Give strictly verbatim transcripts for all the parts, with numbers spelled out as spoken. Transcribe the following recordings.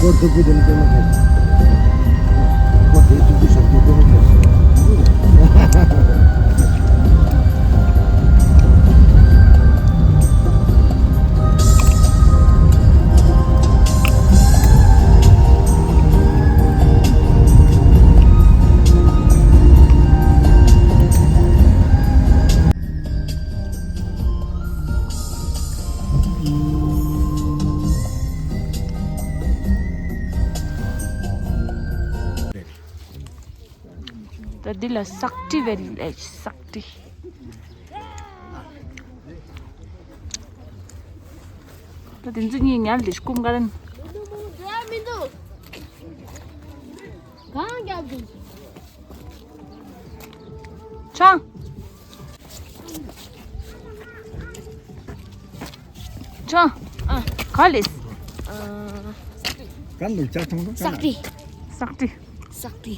སྐོར་ཐུབ་ཀྱི་དེ་ནི་དེ་མ་ཁེལ། སྐོར་དེ་ཐུབ་ཀྱི་ཞབས་ཀྱི་དེ་མ་ཁེལ། ད་འདི་ལ་སག་ཏི་ཝེ་ལེཇ། སག་ཏི། ད་དེ་ཚོ་གཉིས་ཉལ་ལེ་སྐུམ་ག་རན། གང་རྒྱབ་དུས། ཆང་། ཆང་། ཨ། ག་ལེས། ཨ། ག་ལེས་ཅག་ཆང་དང་། སག་ཏི། སག་ཏི། སག་ཏི།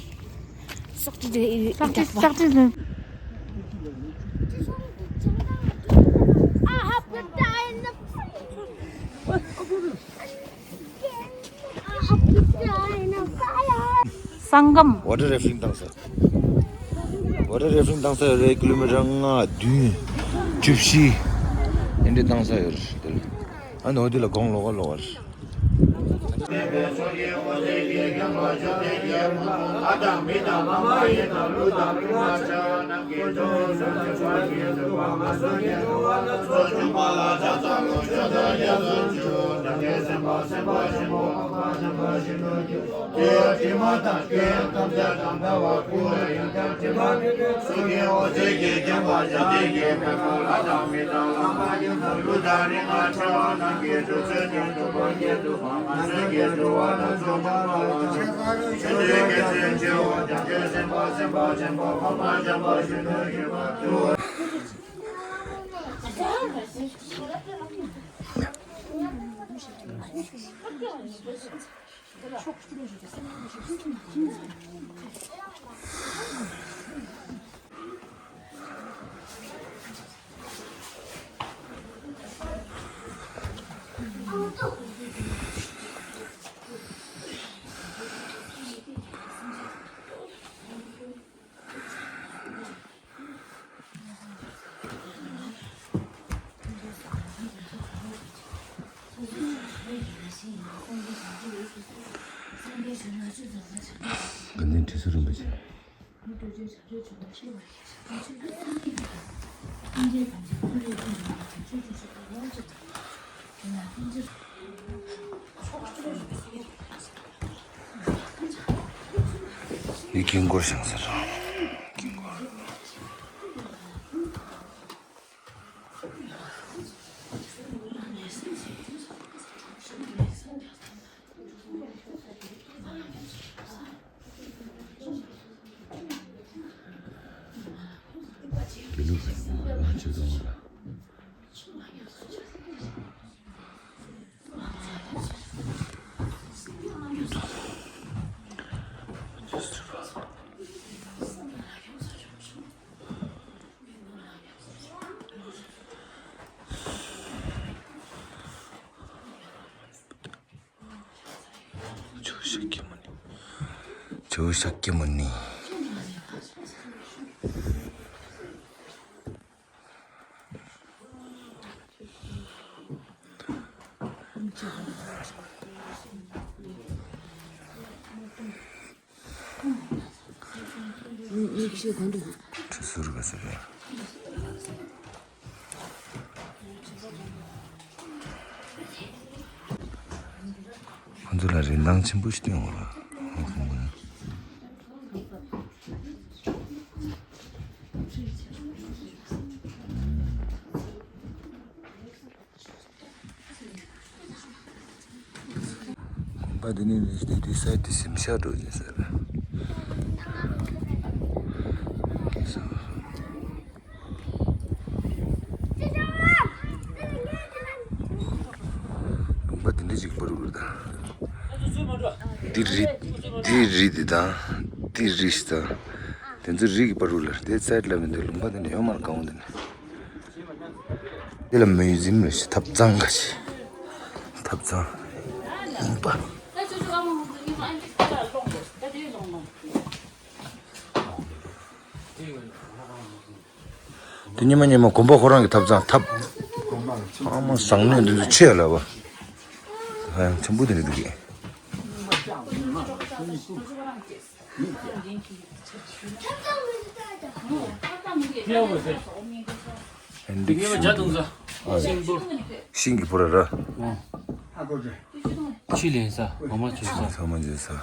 སག་ཏི་དེ་ཡི་སག་ཏི། སག་ཏི་དེ། ཨ་ཧ། སང་གམ། ཝ་ཊར་རེ་ཕི་ལིང་བཏང་ས། ཝ་ཊར་རེ་ཕི་ལིང་བཏང་ས་ཡོད་རེད། ཀི་ལོ་མི་ཊར་ལྔ་བདུན་བཅུ་བཞི་དེ་འདྲ་བཏང་ས་ཡོད་རེད། དེ་ལ་ཨ་ནི་འོ་དེ་ལ་དགོང་ལོག་ག་ལོག་པ་རེད། དགེ་འདུན་ཁྲི་ཟུར་རིན་པོ་ཆེ། འདི་དཀྱིལ་འཁོར་བཞེངས་ས་རེད། དཀྱིལ་འཁོར། ཇོ་བོ་ཤཱཀྱ་མུ་ནི། ཇོ་བོ་ཤཱཀྱ་མུ་ནི། ཁྲི་ཟུར་ག་ཟེར་རེད། ཁོ་ཚོ་ལ་རིན་ཐང་ཆེན་པོ་ཞིག་སྟོན་དགོས་རེད། དགོན་པ་འདི་ནས་འདི་འདི་སའི་དེ་གཟིམ་ཤག་འགྲོ་ཡིན་ཟེར། ལུང་པ་འདི་འདྲ་ཅིག་བར་དུ་ལ་དང་། འདི་རི། འདི་རི་འདི་དང་། འདི་རི་ཞིག་དང་། དེ་ཚོ་རི་གི་བར་དུ་ལ་དེ་སའི་ལ་མི་འདུག་ལུང་པ་འདི་འདྲ་ཡོད་མ་རེད། གང་འོང་འདི་ནས། དེ་ལ་མུ་ཟིམ་ལ་ཞིག་ཐབ་ཚང་ག་ཞིག་ཐབ་ཚང་། ལུང་པ། དེ་ཉི་མ་ཉི་མ་དགོན་པ་ཁོ་རང་གི་ཐབ་ཚང་ཐབ། ཨ་མ་བཟང་ནས་འདི་ཚོ་ཆེ་ལ་བ། ཧ་ཡང་ཆེན་པོ་དེ་རེད་འདུག་གི། ཨེ་འདི་ཤིང་འདུག་ཤིང་འདུག་ཨ་ཤིང་གི་ཕོ་ར་ར། ཆི་ལེན་ས་འོ་མ་བྱོས་ས། ཚང་མ་བྱོས་ས།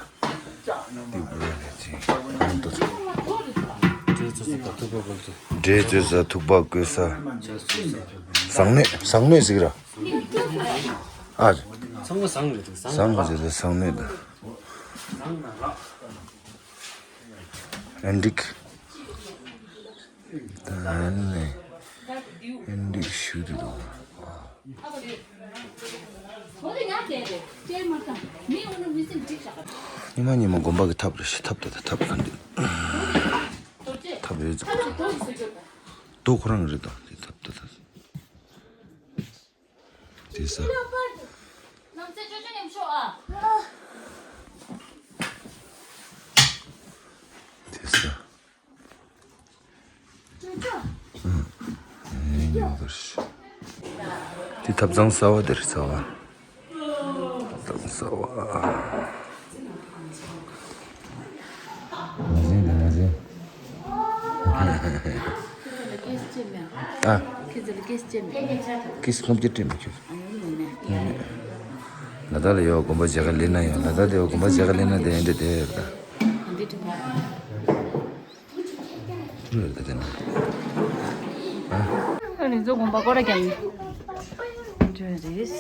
འདི་ཕོ་ར་ལས་ཅི་གང་དུ་ཚོ། འབྲས་བཙོས་ས་ཐུག་པ་བོལ་ཚོ། འབྲས་བཙོས་ས་ཐུག་པ་བཀོལ་ས། བཟང་ནས་བཟང་ནས་ཟིག་ར། ཨ། ཚང་མ་བཟང་རེད་འདུག་བཟང་བཟང་མ་བྱོས་ས་བཟང་ནས་དང་། ཨེ་འགྲིག་ད་ནི་ཨེ་འགྲིག་ཞུ་དུ་དང་། ཉི་མ་ཉི་མ་དགོན་པ་གི་ཐབ་རེ་ཞིག་ཐབ་ད་ད་ཐབ་ག་འདི་ཐབ་རེ་ཟིག་རྡོ་ཁོ་རང་རེད་དང་འདི་ཐབ་ད་ད། དེ་ས། དེ་ས། དེ་ཐབ་ཚང་གསར་བ་དེར་གསར་བ། ཐབ་ཚང་གསར་བ། ང་ཟིན་ང་ཟིན། ཨ། ཁིས་ལྷམ་གྱི་སྤྲད་མི་ཁྱོད། ལ་དྭགས་ལ་ཡོད་དགོན་པ་མཇལ་ཁ་ལེན་ན་ཡོད། ལ་དྭགས་ལ་ཡོད་དགོན་པ་མཇལ་ཁ་ལེན་ན་དེ་འདྲ་དེ་ཡོད་ད། རེད་ད་དེ་ན། ཨ། རི་ཛོ་དགོན་པ་སྐོར་ར་རྒྱབ་ནས་འགྲོ་རེད།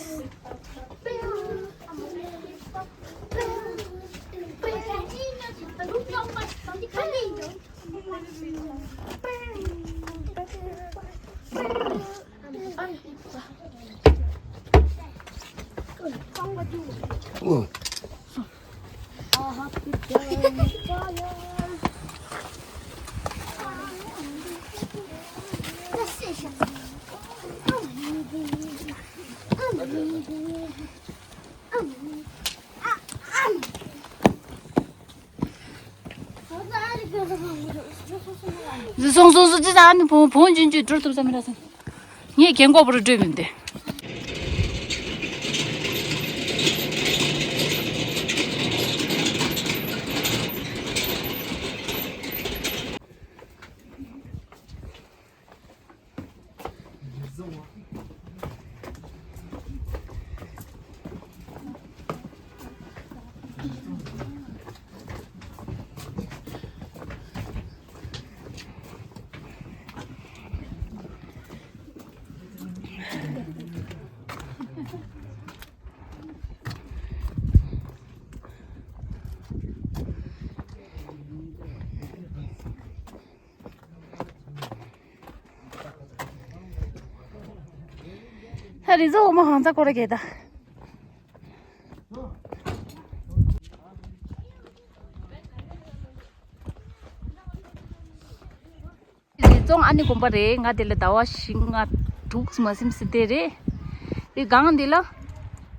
སོང་སོང་སོང་། ཅི་ད་ཨ་ནི་བོང་བོང་ཆུང་ཆུང་འགྲོ་ཐུབ་ས་མི་རག་སོང་། ངས་རྒན་གོག་པོ་རུ་སྤྲོད་མིན་ཏེ། ད་རི་ཛོ་འོ་མ་ཧང་ཚ་ཀོ་ར་གེ་ད། རི་ཛོ་ཨ་ནི་དགོན་པ་རེད། ང་དེ་ལ་ཟླ་བ་བཞི་ལྔ་དྲུག་མ་ཟིན་སྲིད་དེ་རེད། འདི་སྒང་འདི་ལ།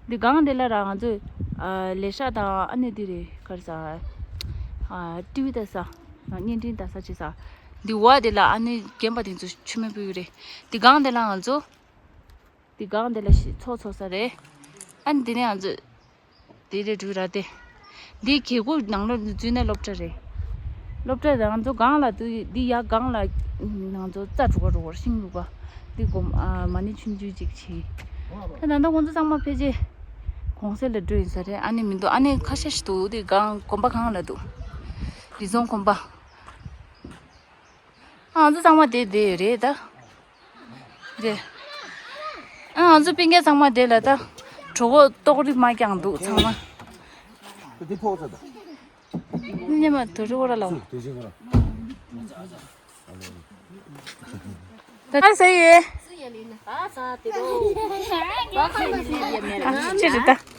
འདི་སྒང་འདི་ལ་ར་ང་ཚོས་ཨ་ལེ་ཤ་དང་ཨ་ནི་འདི་རེད་ག་རེ་ཟ། ཨ་ཏི་བི་ལྟ་ས། བརྙན་འཕྲིན་ལྟ་ས་བྱེད་ས། འདི་བ་འདི་ལ་ཨ་ནི་རྒན་པ་དེ་ཚོ་མཆོད་མེ་ཕུལ་གི་རེད། འདི་སྒང་འདི་ལ་ང་ཚོ། འདི་སྒང་འདི་ལ་ཤི་ཚོགས་ཚོགས་ས་རེད། ཨ་ནི་འདི་ནས་ང་ཚོ། འདི་རེད་འགྲུལ་ར་དེ། འདི་གེ་ཁུག་ནང་ལོགས་འཛུལ་ནས་སློབ་གྲྭ་རེད། སློབ་གྲྭ་རང་ཚོ་སྒང་ལ་འདུག་འདི་ཡ་སྒང་ལ་ང་ཚོ་རྩྭ་འབྲུག་ག་རུ་བར་ཤིང་ལུག་ག་འདི་སྒོམ་ཨ་མ་ཎི་ཆུང་ཆུང་ཅིག་བྱས། ད་ད་ལྟ་ཁོང་ཚོ་ཚང་མ་ཕལ་ཆེར་གུང་སེང་ལ་འགྲོ་ཡིན་ས་རེད། ཨ་ནི་མི་འདུག་ཨ་ནི་ཁ་ཤས་ཤིག་འདུག་འདི་སྒང་དགོན་པ་སྒང་ལ་འདུག་རི་རྫོང་དགོན་པ། ཨ་ང་ཚོ་ཚང་མ་དེ་དེ་རེད་ད། རེད། ཨ་ང་ཚོ་སྤུན་ཀྱག་ཚང་མ་དེ་ལ་ད། གྲོད་ཁོག་ཏོག་རིགས་མ་རྐྱང་འདུག་ཚང་མ། དེ་ཕོག་ཚ་ད། སྙེ་མ་དུ་རི་བོ་ར་ལ། དུ་ཞིག་ར། ད་ས་ཡེ། ཨ་ཅི་རེད་ད།